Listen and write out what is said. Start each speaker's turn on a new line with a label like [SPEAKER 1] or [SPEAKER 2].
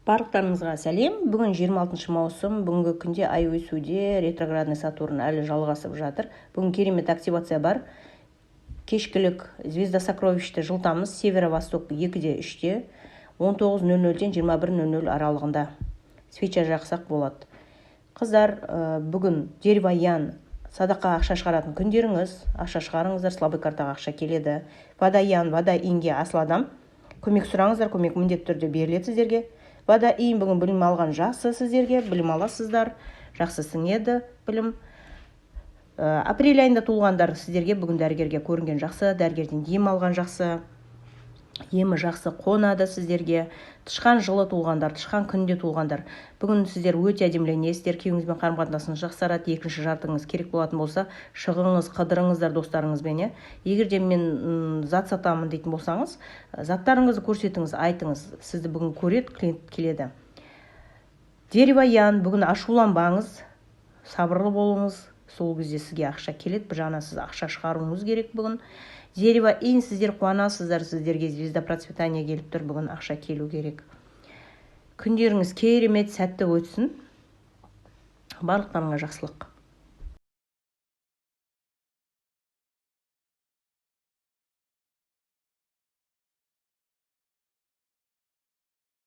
[SPEAKER 1] Барлықтарыңызға сәлем! Бүгін 26 маусым. Бүгінгі күнде ай өсуде, ретроградный Сатурн әлі жалғасып жатыр. Бүгін керемет активация бар. Кешкілік звезда сокровищті жылтамыз, северо-восток, 2-де, 3-те, 19.00-ден 21.00 аралығында свеча жақсақ болады. Қыздар, бүгін дерево ян, садақа, ақша шығаратын күндеріңіз. Ақша шығарыңыздар, слабый картаға ақша келеді. Вода ян, вода инге асыл адам көмек сұраңыздар, көмек міндетті түрде беріледі сіздерге. Вода ин, бүгін білім алған жақсы сіздерге, білім аласыздар, жақсы сіңеді білім. Апрель айында туылғандар, сіздерге бүгін дәрігерге көрінген жақсы, дәрігерден ем алған жақсы, емі жақсы қонады сіздерге. Тышқан жылы туылғандар, тышқан күнінде туылғандар, бүгін сіздер өте әдеміленесіздер, күйеуіңізбен қарым қатынасыңыз жақсарады. Екінші жартыңыз керек болатын болса, шығыңыз, қыдырыңыздар достарыңызбен, иә. Егер де мен зат сатамын дейтін болсаңыз, заттарыңызды көрсетіңіз, айтыңыз, сізді бүгін көреді, клиент келеді. Дерево ян, бүгін ашуланбаңыз, сабырлы болыңыз, сол кезде сізге ақша келеді. Бір жағынан сіз ақша шығаруыңыз керек бүгін. Дерево инь, сіздер қуанасыздар, сіздерге звезда процветания келіп тұр, бүгін ақша келу керек. Күндеріңіз керемет, сәтті өтсін, барлықтарыңа жақсылық!